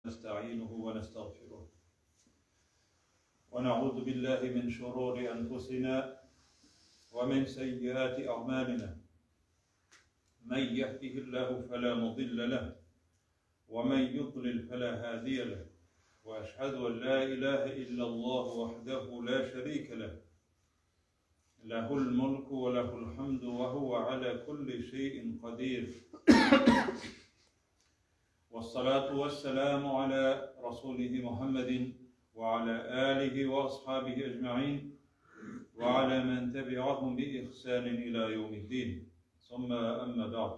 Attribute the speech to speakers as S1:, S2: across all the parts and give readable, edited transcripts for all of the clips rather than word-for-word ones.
S1: ونستعينه ونستغفره ونعوذ بالله من شرور أنفسنا ومن سيئات أعمالنا من يهده الله فلا مضل له ومن يضلل فلا هادي له وأشهد أن لا إله إلا الله وحده لا شريك له له الملك وله الحمد وهو على كل شيء قدير والصلاة والسلام على رسوله محمد وعلى آله وأصحابه أجمعين وعلى من تبعهم بإحسان إلى يوم الدين ثم أما بعد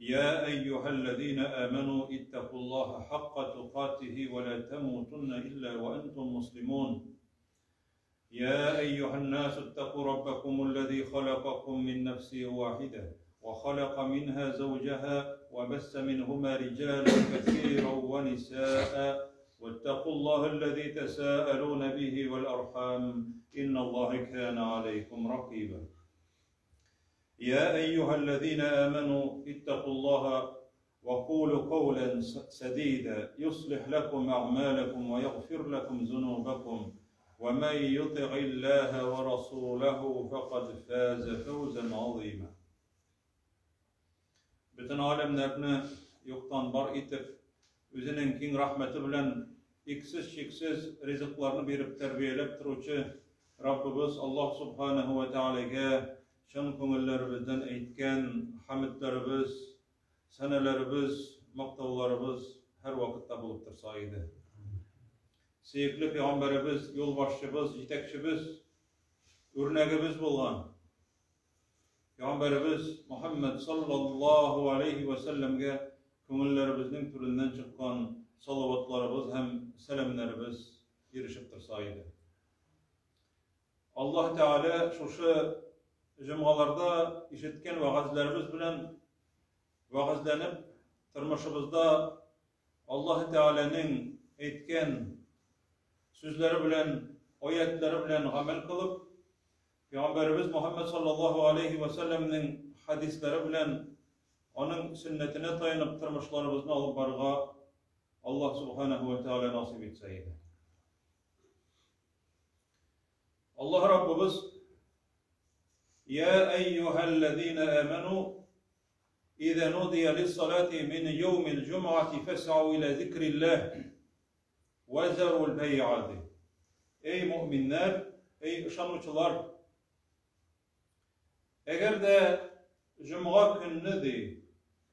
S1: يا أيها الذين آمنوا اتقوا الله حق تقاته ولا تموتن إلا وأنتم مسلمون يا أيها الناس اتقوا ربكم الذي خلقكم من نفس واحدة وخلق منها زوجها وبث منهما رجالا كثيرا ونساء واتقوا الله الذي تساءلون به والأرحام إن الله كان عليكم رقيبا يا أيها الذين آمنوا اتقوا الله وقولوا قولا سديدا يصلح لكم أعمالكم ويغفر لكم ذنوبكم ومن يطع الله ورسوله فقد فاز فوزا عظيما Бөтен галәмнәрне юктан бар итеп, үзенең киң рәхмәте белән иксез-чиксез ризыкларны биреп тәрбияләп торучы Раббыбыз Аллаһ Субханаһу ва Тәгаләгә чын күңелләребездән әйткән хәмедләребез, сәнәләребез, мактауларыбыз һәрвакытта булып торса иде. Сөекле пәйгамбәребез, юлбашчыбыз, җитәкчебез, үрнәгебез булган Пәйгамбәребез Мөхәммәд саллаллаһу алейһи вә сәлләмгә күңелләребезнең түреннән чыккан салаватларыбыз һәм сәламнәребез ирешеп торса иде. Аллаһ Тәгалә шушы җомгаларда ишеткән вәгазьләребез белән вәгазьләнеп, тормышыбызда Аллаһ Тәгаләнең әйткән сүзләре белән, аятлары белән гамәл кылып, Пәйгамбәребез Мөхәммәд саллаллаһу алейһи вә сәлләмнең хәдисләре белән аның сөннәтенә таянып тормышларыбызны алып барырга Аллаһ субханаһу ва тәгалә насыйп итсә иде. Аллаһ Раббыбыз Я әйюһәлләзина аману иза нудия лиссалати мин яумил җумъати фасау иля зикриллаһ Вәзәрул бәй'a ди. Эй мөэминнәр, эй ышанучылар! Әгәр дә җомга көнне ди,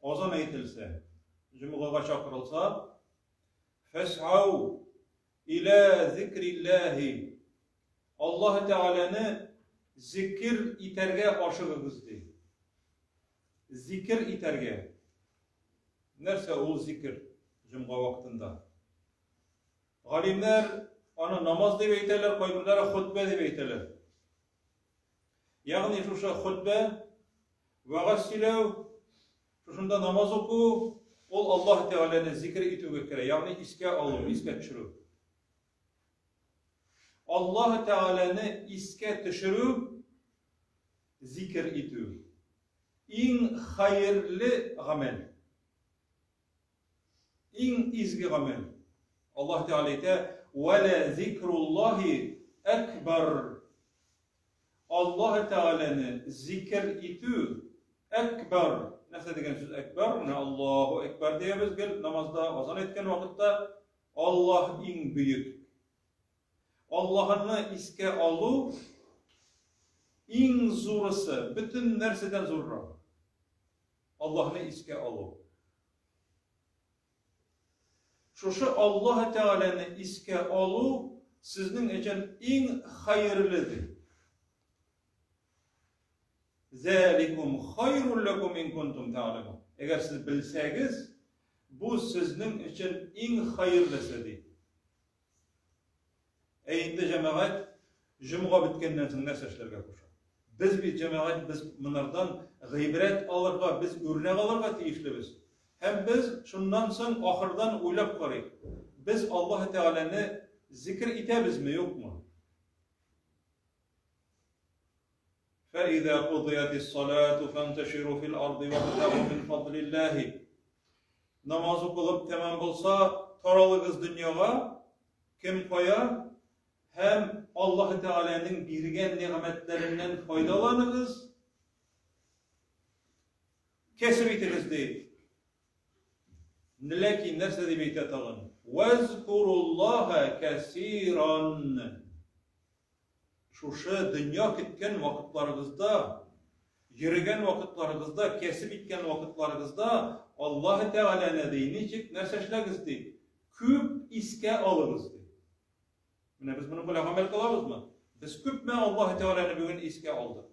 S1: азан әйтелсә, җомгага чакырылса, фәсау илә зикрилләһи. Аллаһ Тәгаләне зикер итәргә ашыгыгыз ди. Зикер итәргә. Нәрсә ул зикер җомга вакытында? Галимнәр аны намаз дип әйтәләр, кайберләре хотбә дип әйтәләр. Ягъни шушы хотбә, вәгазь сөйләү, шушында намаз уку, ул Аллаһ Тәгаләне зикер итүгә керә, ягъни искә алу, искә төшерү. Аллаһ Тәгаләне искә төшерү, зикер итү. Иң хәерле гамәл. Иң изге гамәл. Аллаһ Тәгалә әйтә: "Ва ла зикруллаһи акбар". Аллаһ Тәгаләне зикер итү акбар. Нәрсә дигән сүз акбар? Менә Аллаһу акбар диябез гел намазда, азан әйткән вакытта Аллаһ иң бөек. Аллаһыны искә алу иң зурысы, бөтен нәрсәдән зуррак. Аллаһны искә алу. Шушы Аллаһ Тәгаләне искә алу сезнең өчен иң хәерледер. Зәликум хайрул ләкум ин кунтум тәгъләмун. Әгәр сез белсәгез, бу сезнең өчен иң хәерлесе ди. Ә инде җәмәгать җомга беткәннән соң нәрсә эшләргә куша? Без бит җәмәгать, без монардан гыйбрәт алырга, без үрнәк алырга тиешлебез. Һәм без шуннан соң ахырдан уйлап карыйк. Без Аллаһ Тәгаләне зикр итәбезме, юкмы? فإذا قضيت الصلاة فانتشروا في الأرض وابتغوا من فضل الله. Намаз укылып тәмам булса, таралыгыз дөньяга, кем кая, һәм Аллаһы Тәгаләнең биргән нигъмәтләреннән файдаланыгыз, кәсеп итегез, ди. Ләкин нәрсә дип әйтә тагын? Вазкуруллаһа кәсиран. Шушы дөнья көткән вакытларыгызда, йөрегән вакытларыгызда, кәсеп иткән вакытларыгызда Аллаһы Тәгаләне ди, ничек нәрсә эшләгез ди? Күп искә алыгыз ди. Менә без моның белән гамәл кылабызмы? Без күпме Аллаһы Тәгаләне бүген искә алдык?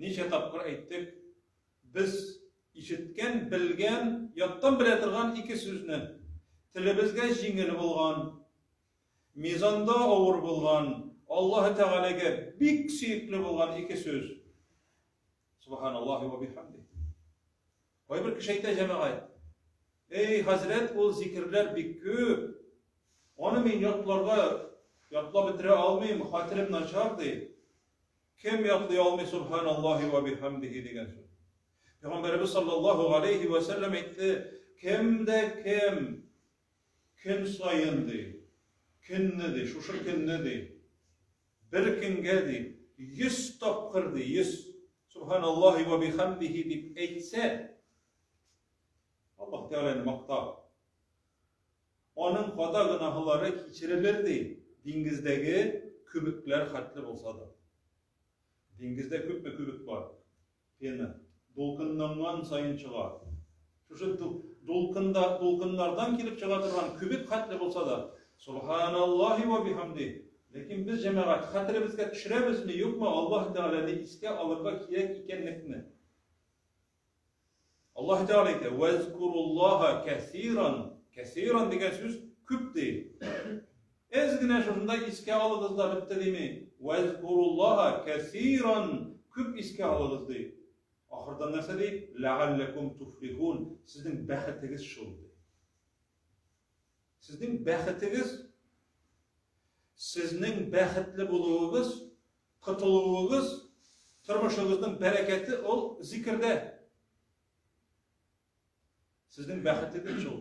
S1: Ничә тапкыр әйттек, без ишеткән, белгән, яттан белә торган ике сүзне, телебезгә җиңел булган, мизанда авыр булган, Аллаһы Тәгаләгә бик сөекле булган ике сүз. Субханаллаһи ва бихамди. Кайбер кеше әйтә җәмәгать, Эй, хәзрәт, ул зикерләр бик күп. Аны мин ятларга, ятлап бетерә алмыйм, хәтерем начар, ди. Кем ятлый алмый Субханаллаһи ва бихамдихи дигән сүз? Пәйгамбәребез саллаллаһу галәйһи вә сәлләм әйтте, кем дә кем көн саен ди, көнне ди, шушы көнне ди, бер көнгә ди, 100 тапкыр ди, 100 Субханаллаһи ва бихамдихи дип әйтсә, Аллаһ Тәгаләне мактап, Аның када гөнаһлары кичерелер, ди, диңгездәге күбекләр хәтле булса да. Диңгездә күпме күбек бар? Пена. Дулкынланган саен чыга. Шушы дулкында, дулкыннардан килеп чыга торган күбек хәтле булса да, Субханаллаһи ва бихамди. Ләкин без җәмәгать хәтеребезгә төшерәбезме, юкмы Аллаһ Тәгаләне искә алырга кирәк икәнлекне? Аллаһ Тәгалә әйтә, "Вазкуруллаһа кәсиран". Кәсиран дигән сүз күп ди. Әз генә шушында искә алыгыз да бетте дими. Вазкуруллаһа кәсиран, күп искә алыгыз ди. Ахырдан нәрсә ди? Ләгалләкум туфлихун. Сезнең бәхетегез шул ди. Сезнең бәхетегез, сезнең бәхетле булуыгыз, котылуыгыз, тормышыгызның бәрәкәте ул зикердә. Сезнең бәхетегез шул.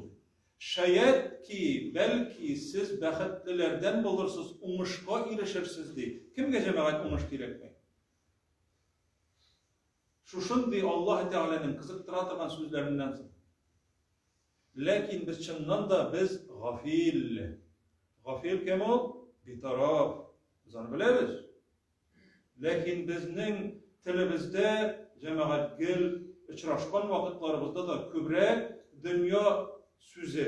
S1: Шаять ки, бәлки сез бәхетлеләрдән булырсыз, уңышка ирешерсез ди. Кемгә җәмәгать уңыш кирәкми? Шушындый Аллаһ Тәгаләнең кызыктыра торган сүзләреннән соң. Ләкин без чыннан да без гафил. Гафил кем ул? Битараф. Без аны беләбез. Ләкин безнең телебездә җәмәгать гел очрашкан вакытларыбызда да күбрәк дөнья сүзе,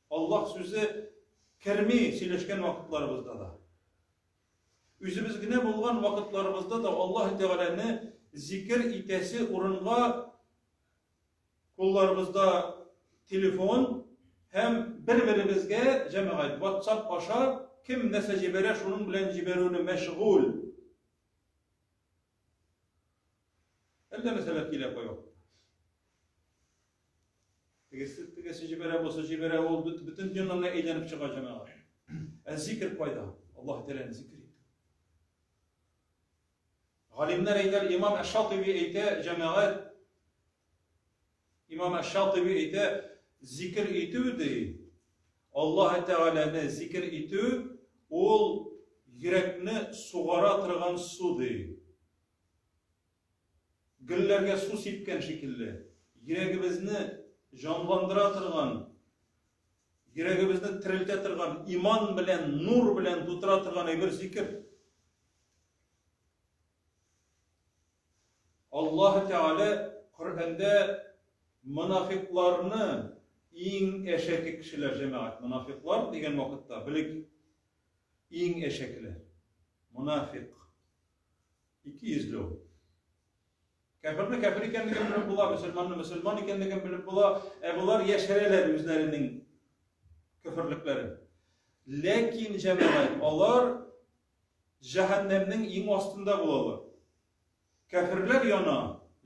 S1: Аллаһ сүзе керми сөйләшкән вакытларыбызда да. Үзебез генә булган вакытларыбызда да Аллаһ Тәгаләне зикер итәсе урынга Кулларыбызда телефон һәм бер-беребезгә, җәмәгать, WhatsApp аша кем нәрсә җибәрә, шуның белән җибәрүне мәшгуль. Әллә нәрсәләр килә кайвакытта. Тегесе, тегесе җибәрә, бусы җибәрә, ул бөтен дөньяны әйләнеп чыга җәмәгать. Ә зикер кайда? Аллаһ Тәгаләне зикер итү. Галимнәр әйтәр, имам Әш-Шатиби әйтә, җәмәгать, имам Әш-Шатиби әйтә, зикер итү ди, Аллаһ Тәгаләне зикер итү, ул йөрәкне сугара торган су ди. Гөлләргә су сипкән шикелле, йөрәгебезне җанландыра торган, йөрәгебезне терелтә торган, иман белән, нур белән тутыра торган әйбер зикер. Аллаһ Тәгалә Коръәндә монафикларны иң әшәке кешеләр җәмәгать монафиклар дигән вакытта белик иң әшәкеләр. Монафик. Ике йөзле ул. Кәферне кәфер икәнлеген белеп була, мөселманны мөселман икәнлеген белеп була, ә болар яшерәләр үзләренең көферлекләрен. Ләкин җәмәгать алар Җәһәннәмнең иң астында булалар. Кәферләр яна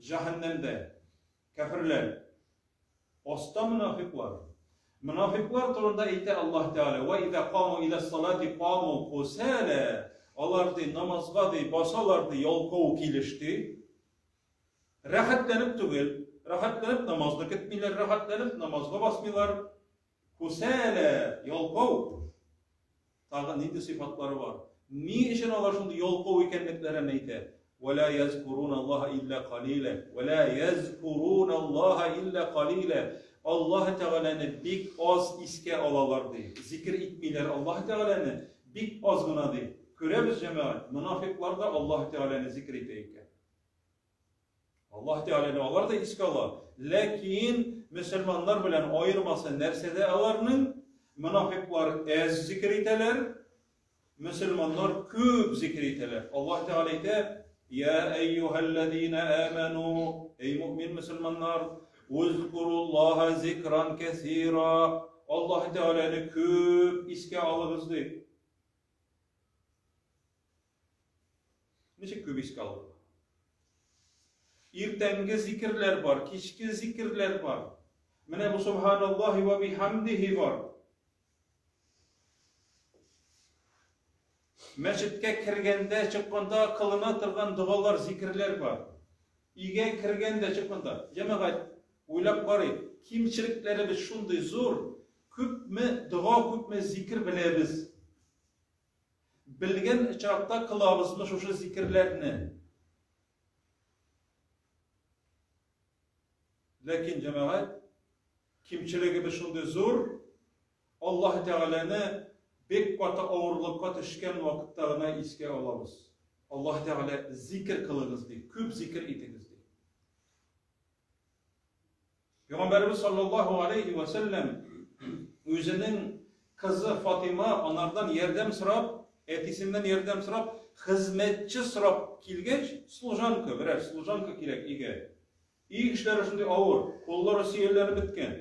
S1: җәһәннәмдә. Кәферләр. Аста монафиклар. Монафиклар турында әйтә Аллаһ Тәгалә: "Ва иза каму иля салати каму кусала". Алар ди намазга ди басалар ди ялкау килеш ди. Рәхәтләнеп түгел, Рәхәтләнеп намазны көтмиләр, рәхәтләнеп намазга басмыйлар. Күсәлә, ялкау. Тагы нинди сыйфатлары бар? Ни өчен алар шундый ялкау икәнлекләрен әйтә? Вәлә язкурун Аллаһа илля калилә. Вәлә язкурун Аллаһа илля калилә. Аллаһ Тәгаләне бик аз искә алалар ди. Зикер итмиләр Аллаһ Тәгаләне бик аз гына ди. Күрәбез, җәмәгать, монафиклар да Аллаһ Тәгаләне зикер итә икән. Аллаһ Тәгаләне алар да искә ала. Ләкин мөселманнар белән аермасы нәрсәдә аларның? Монафиклар әз зикер итәләр, мөселманнар күп зикер итәләр. Аллаһ Тәгалә әйтә: "Я әйюһәлләзина аману", эй мөмин мөселманнар, "Узкуруллаһа зикран кәсира". Аллаһ Тәгаләне күп искә алыгыз ди. Ничек күп искә алып? Иртәнге зикерләр бар, кичке зикерләр бар. Менә бу субханаллаһи ва бихамдихи бар. Мәчеткә кергәндә, чыкканда кылына торган догалар, зикерләр бар. Өйгә кергәндә, чыкканда, җәмәгать, уйлап карыйк, кимчелекләребез шундый зур, күпме дога, күпме зикер беләбез. Белгән очракта кылабызмы шушы зикерләрне? Ләкин җәмәгать, кимчелегебез шундый зур, Аллаһ Тәгаләне бик каты авырлыкка төшкән вакытта гына искә алабыз. Аллаһ Тәгалә зикер кылыгыз ди, күп зикер итегез ди. Пәйгамбәребез саллаллаһу алейһи вә сәлләм үзенең кызы Фатима анардан ярдәм сорап, әтисеннән ярдәм сорап, хезмәтче сорап килгәч, служанка, берәр служанка кирәк өйгә. Өй эшләре шундый авыр, куллары сөялләнеп беткән.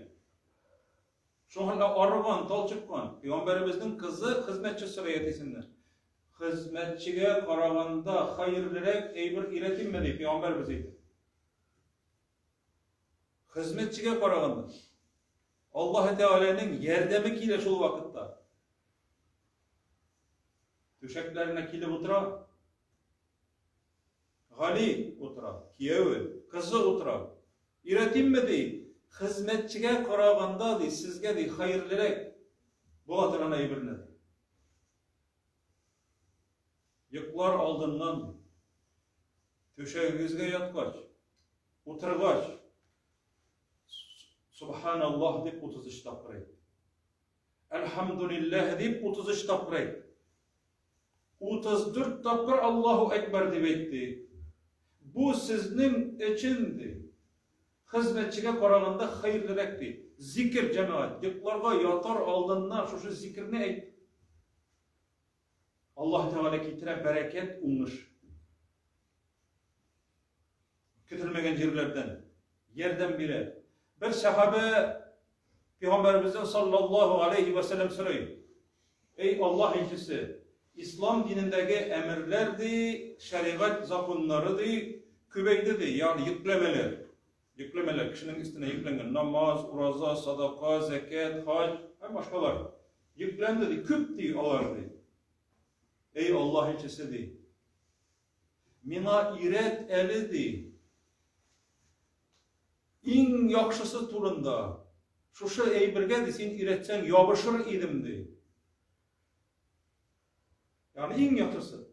S1: Шуңа арыган, талчыккан. Пәйгамбәребезнең кызы хезмәтче сорый әтисеннән. Хезмәтчегә караганда хәерлерәк әйбер өйрәтимме ди пәйгамбәребез әйтә. Хезмәтчегә караганда Аллаһ Тәгаләнең ярдәме килә шул вакытта. Түшәкләренә килеп утыра. Гали утыра, кияве, кызы утыра. Өйрәтимме ди, хезмәтчегә караганда ди, сезгә ди хәерлерәк була торган әйберне. Йоклар алдыннан түшәгегезгә яткач, утыргач, Субханаллаһ дип 33 тапкыр әйт. Әлхәмдулилләһ дип 33 тапкыр әйт. 34 тапкыр Аллаһу Әкбәр дип әйтте. Бу сезнең өчен ди. Хезмәтчегә караганда хәерлерәк ди. Зикер, җәмәгать, йокларга ятар алдыннан шушы зикерне әйт. Аллаһ Тәгалә китерә бәрәкәт, уңыш. Көтелмәгән җирләрдән ярдәм бирә. Бер сәхабә Пәйгамбәребездән саллаллаһу алейхи ва сәлләм сорый. Эй Аллаһ илчесе, ислам динендәге әмерләр ди, шәригать законнары ди, күбәйде ди, ягъни йөкләмәләр. Йөкләмәләр кешенең өстенә йөкләнгән намаз, ураза, садака, зәкят, хаҗ һәм башкалар. Йөкләнде ди, күп ди алар ди. Эй Аллаһ илчесе ди. Миңа өйрәт әле ди. Иң яхшысы турында. Шушы әйбергә ди син өйрәтсәң ябышыр идем ди. Ягъни иң яхшысы.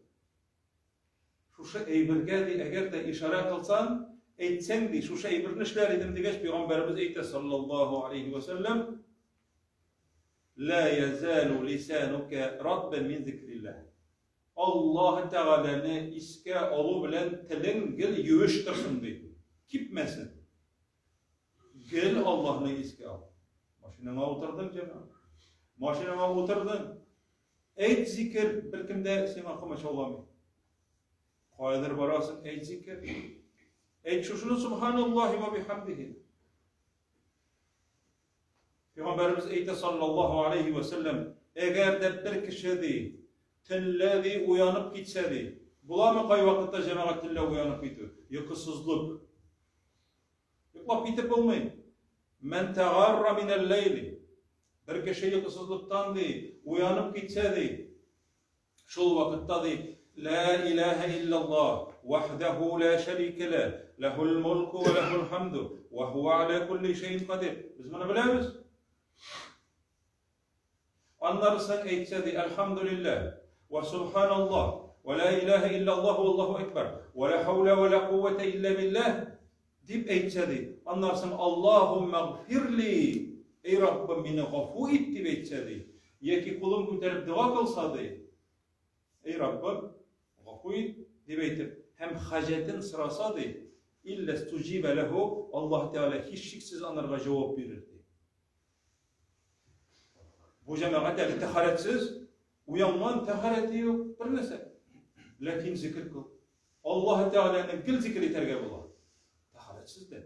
S1: Шушы әйбергә ди, әгәр дә ишарә кылсаң, әйтсәң ди, шушы әйберне эшләр идем дигәч, пәйгамбәребез әйтә саллаллаһу алейхи ва сәлләм, Ла язалу лисанука ратбан мин зикрилләһ. Аллаһ Тәгаләне искә алу белән телең гел юеш торсын ди. Кипмәсен. Гел Аллаһны искә ал. Машинаңа утырдың, җәмәгать. Машинаңа утырдың. Әйт зикер, беркем дә сиңа комачауламый. Каядыр барасың, әйт зикер. Әйт шушыны субханаллаһи ва бихамдихи. Пәйгамбәребез әйтә саллаллаһу алейхи ва сәлләм, әгәр дә бер кеше ди, төнлә ди уянып китсә ди, буламы кайвакытта җәмәгать төнлә уянып китү? Йокысызлык. Йоклап китеп булмый. Мән тәгарра минәл ләйли. Бер кеше йокысызлыктан ди, уянып китсә ди, шул вакытта ди, Ла илаһа иллаллаһ, вахдаху ла шәрика ла, лахул мулку ва лахул хамду, Ва хуа аля кулли шәйин кадир. Без моны беләбез. Аннары соң әйтсә ди, Әлхәмдүлилләһ, вә субханаллаһ, вә ла илаһә иллаллаһ валлаһу әкбәр, вә ла хәүлә вә ла куввәтә илля билләһ, дип әйтсә ди, аннары соң Аллаһуммә гфирли, эй Раббым, мине гафу ит, дип әйтсә ди, яки кулын күтәреп дога кылса ди, эй Раббым, гафу ит, дип әйтеп, һәм хаҗәтен сораса ди, илля стуҗибә ләһу, Аллаһ Тәгалә һичшиксез анарга җавап бирер ди. Бу җәмәгать әле тәһарәтсез, уянган тәһарәте юк, бер нәрсә. Ләкин зикер кыл. Аллаһ Тәгаләне гел зикер итәргә була. Тәһарәтсез дә.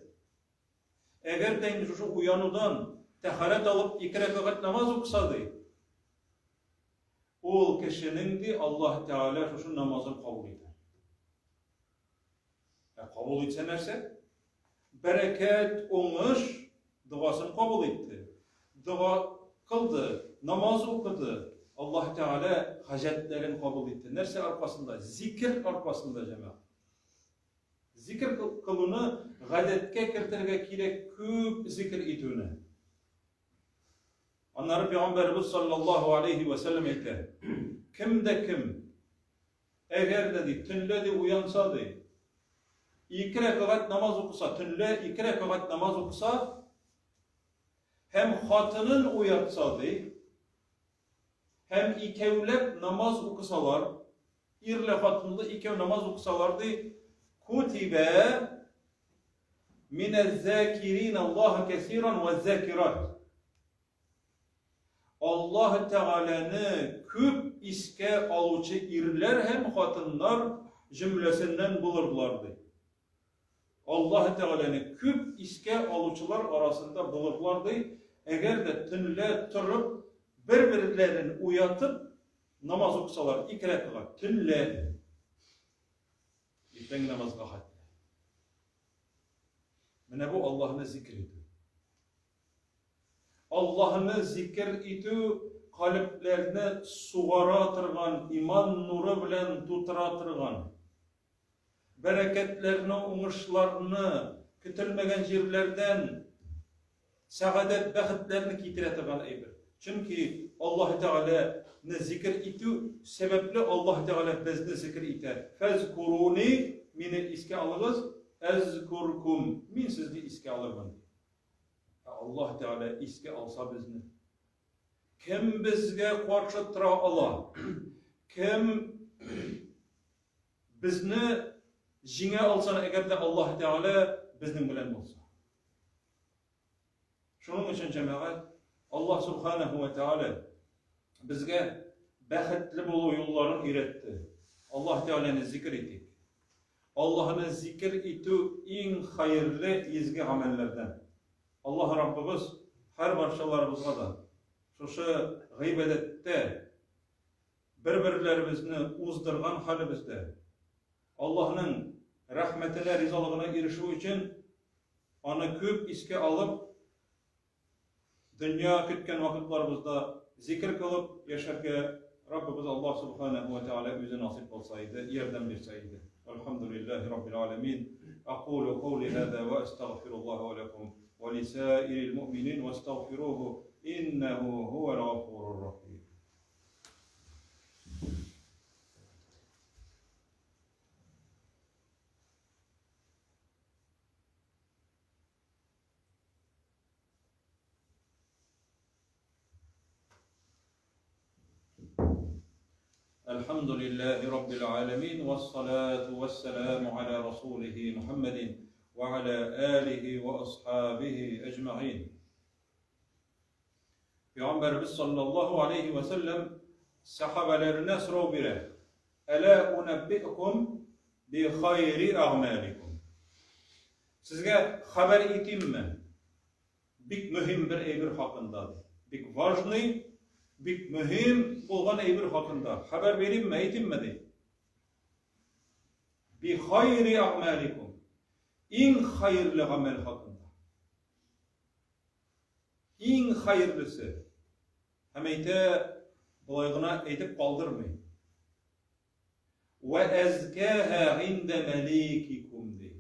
S1: Әгәр дә инде шушы уянудан тәһарәт алып ике рәкәгать намаз укыса ди, ул кешенең ди Аллаһ Тәгалә шушы намазын кабул итә. Ә кабул итсә нәрсә? Бәрәкәт, уңыш догасын кабул итте. Дога кылды, намаз укыды. Аллаһ Тәгалә хаҗәтләрен кабул итте. Нәрсә аркасында? Зикер аркасында, җәмәгать. Зикер кылуны гадәткә кертергә кирәк, күп зикер итүне. Аннары Пәйгамбәребез саллаллаһу алейхи ва сәлләм әйтә: Кем дә кем Әгәр дә, ди, төнлә, ди, уянса, ди, ике рәкәгать намаз укыса, төнлә ике рәкәгать намаз укыса һәм хатынын уятса, ди, һәм икәүләп намаз укысалар, ирле хатынлы икәү намаз укысалар, ди, кутибә минәз-закирин Аллаһ кәсиран вәз-закират. Аллаһ Тәгаләне күп искә алучы ирләр һәм хатыннар җөмләсеннән булырлар, ди. Аллаһ Тәгаләне күп искә алучылар арасында булырлар, ди, әгәр дә төнлә торып, бер-берләрен уятып, намаз укысалар, ике рәкәгать, төнлә, иртәнге намазга хәтле. Менә бу Аллаһны зикер итү. Аллаһны зикер итү калебләрне сугара торган, иман нуры белән тутыра торган, бәрәкәтләрне, уңышларны, көтелмәгән җирләрдән сәгадәт, бәхетләрне китерә торган әйбер. Чөнки Аллаһ Тәгаләне зикер итү сәбәпле Аллаһ Тәгалә безне зикер итә. Фәзкуруни, мине искә алыгыз, әзкуркум, мин сезне искә алырмын. Ә Аллаһ Тәгалә искә алса безне, кем безгә каршы тора ала? Кем безне җиңә алса, әгәр дә Аллаһ Тәгалә безнең белән булса? Шуның өчен җәмәгать Аллаһ Субханаһу ва Тәгалә безгә бәхетле булу юлларын өйрәтте. Аллаһ Тәгаләне зикр итик. Аллаһыны зикер итү иң хәерле изге гамәлләрдән. Аллаһ Раббыбыз һәр барчаларыбызга да шушы гыйбадәттә бер-берләребезне уздырган хәлебездә Аллаһның рәхмәтенә, ризалыгына ирешү өчен аны күп искә алып, Дөнья көткән вакытларыбызда зикер кылып яшәргә Раббыбыз Аллаһ Субханаһу ва Тааля үзе насыйп кылса иде, ярдәм бирсә иде. Әлхәмдүлилләһи Раббил аләмин. Акулу каули һаза ва астагфируллаһа ва лакум ва лисаирил муъминин вастагфируху иннаху һувал гафурур рахим. الحمد لله رب العالمين والصلاة والسلام على رسوله محمد وعلى آله وأصحابه أجمعين Пәйгамбәребез саллаллаһу алейхи ва сәлләм сахабаларына сорау бирә. Әлә унаббиукум би хайри әгъмаликум. Сезгә хәбәр итимме? Бик мөһим бер әйбер хакында. Бик важный, бик мөһим булган әйбер хакында. Хәбәр биримме, әйтимме ди. Би хайри әгъмаликум. Иң хәерле гамәл хакында. Иң хәерлесе. Һәм әйтә, болай гына әйтеп калдырмый. Вә әзкәһә гиндә мәликикум ди.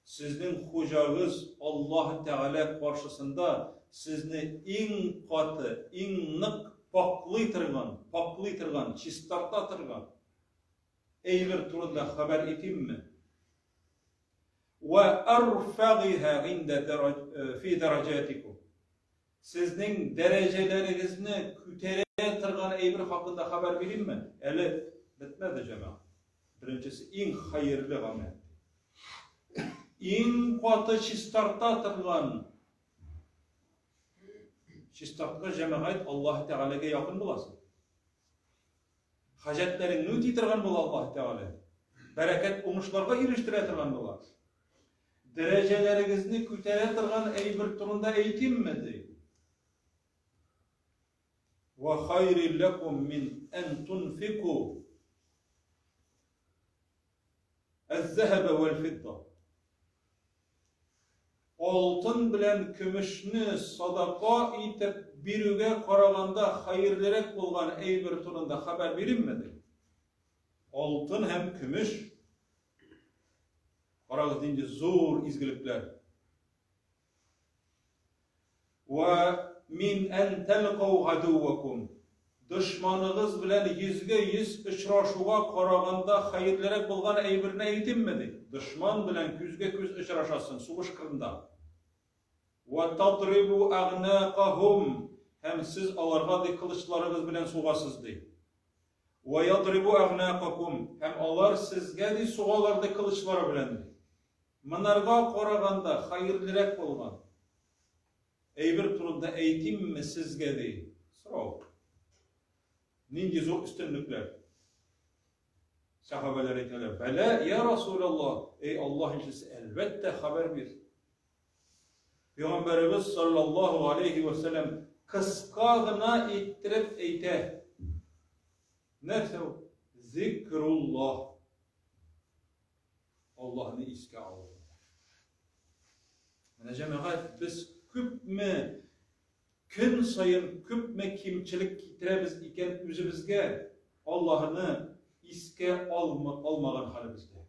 S1: Сезнең хуҗагыз Аллаһ Тәгалә каршысында сезне иң каты, иң нык пакълый торган, пакълый торган, чистарта торган әйбер турында хәбәр итимме? Вә арфагиһа гиндә фи дәрәҗәтикум. Сезнең дәрәҗәләрегезне күтәрә торган әйбер хакында хәбәр биримме? Әле бетмәде, җәмәгать. Беренчесе иң хәерле гамәл. Иң каты чистарта торган чистарткан җәмәгать Аллаһ Тәгаләгә якын буласың. Хаҗәтләреңне үти торган була Аллаһ Тәгалә. Бәрәкәт уңышларга ирештерә торган була. Дәрәҗәләрегезне күтәрә торган әйбер турында әйтимме, ди. Ва хайри лакум мин ан тунфику әз-захаба вәл-фидда. Алтын белән көмешне садака итеп бирүгә караганда хәерлерәк булган әйбер турында хәбәр биримме, ди. Алтын һәм көмеш. Карагыз, нинди зур изгелекләр. Вә мин ән тәлкау гадувакум. Дошманыгыз белән йөзгә-йөз очрашуга караганда хәерлерәк булган әйберне әйтимме, ди. Дошман белән күзгә-күз очрашасың сугыш кырында. Вә тадрибу әгънакахум. Һәм сез аларга, ди, кылычларыгыз белән сугасыз, ди. Вә ядрибу әгънакакум. Һәм алар сезгә, ди, сугалар, ди, кылычлары белән, ди. Монарга караганда хәерлерәк булган әйбер турында әйтимме сезгә, ди. Сорау. Нинди зур өстенлекләр? Сәхабәләр әйтәләр, Бәлә, я Расулаллаһ, эй Аллаһ илчесе, әлбәттә хәбәр бир. Пәйгамбәребез саллаллаһу алейхи ва сәлләм кыска гына иттереп әйтә. Нәрсә ул? Зикруллаһ. Аллаһны искә алу. Менә җәмәгать, без күпме көн саен күпме кимчелек китерәбез икән үзебезгә Аллаһны искә алма, алмаган хәлебездә.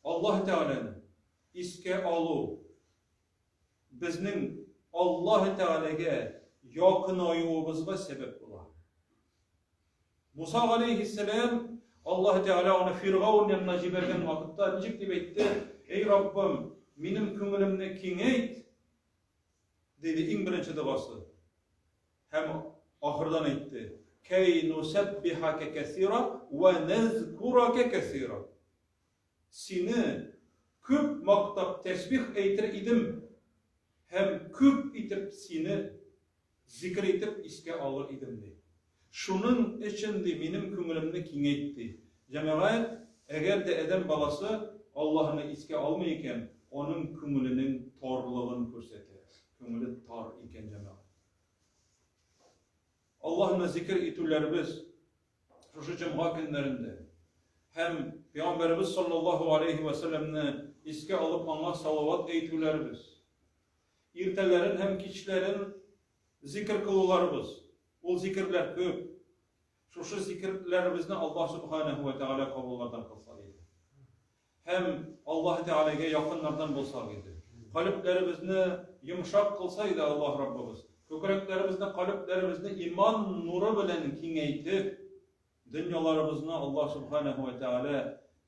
S1: Аллаһ Тәгаләне искә алу безнең Аллаһ Тәгаләгә якынаюыбызга сәбәп була. Муса галәйһиссәлам Аллаһ Тәгалә аны Фиргаун янына җибәргән вакытта ничек дип әйтте? Эй Раббым, минем күңелемне киңәйт, диде иң беренче догасы. Һәм ахырдан әйтте: Кәй нусаббихака кәсира ва назкурака кәсира. Сине күп мактап тәсбих әйтер идем һәм күп итеп сине зикер итеп искә алыр идем, ди. Шуның өчен, ди, минем күңелемне киңәйт, ди. Җәмәгать, әгәр дә адәм баласы Аллаһыны искә алмый икән, аның күңеленең тарлыгын күрсәтә. Күңеле тар икән, җәмәгать. Аллаһыны зикер итүләребез шушы җомга көннәрендә һәм Пәйгамбәребез саллаллаһу алейхи ва сәлләмне искә алып аңа салават әйтүләребез, иртәләрен һәм кичләрен зикер кылуларыбыз, ул зикерләр күп. Шушы зикерләребезне Аллаһ субханаһу ва тәгалә кабуллардан кылса иде. Һәм Аллаһ Тәгаләгә якыннардан булсак иде. Калебләребезне йомшак кылса иде Аллаһ Раббыбыз. Күкрәкләребезне, калебләребезне иман нуры белән киңәйтеп, дөньяларыбызны Аллаһ Субханаһу ва Тәгалә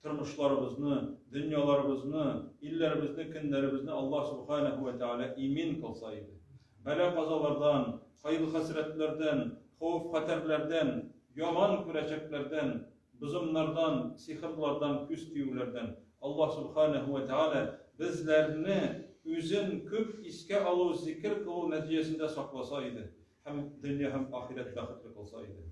S1: тормышларыбызны, дөньяларыбызны, илләребезне, көннәребезне Аллаһ Субханаһу ва Тәгалә имин кылса иде. Бәла-казалардан, кайгы-хәсрәтләрдән, хәвеф-хәтәрләрдән, яман күрәчәкләрдән, Бозымнардан, сихырлардан, күз тиюләрдән Аллаһ Сүбхәнәһү вә Тәгалә безләрне Үзен күп искә алу, зикер кылу нәтиҗәсендә сакласа иде һәм дөнья һәм ахирәт бәхетле кылса иде.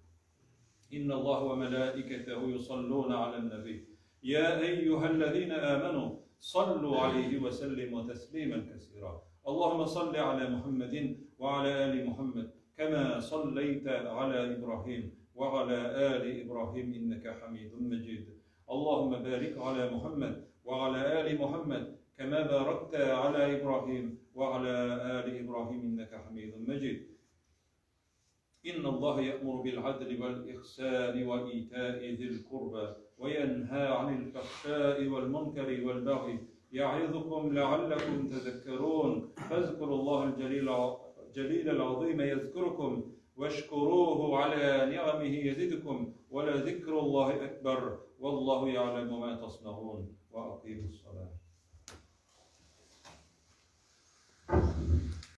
S1: Инналлаһа вә мәләикәтәһү юсаллуна галән-нәби. Йә әййүһәлләзинә әмәнү саллу галәйһи вә сәллимү тәслимән кәсира. Аллаһуммә салли галә Мухәммәдин вә галә али Мухәммәд. كما صليت على إبراهيم وعلى آل إبراهيم إنك حميد مجيد اللهم بارك على محمد وعلى آل محمد كما باركت على إبراهيم وعلى آل إبراهيم إنك حميد مجيد. إن الله يأمر بالعدل والإحسان وإيتاء ذي القربى وينهى عن الفحشاء والمنكر والبغي يعظكم لعلكم تذكرون. فاذكروا الله الجليل العظيم يذكركم، واشكروه على نعمه يزدكم، ولذكر الله أكبر، والله يعلم ما تصنعون. وأقيموا الصلاة.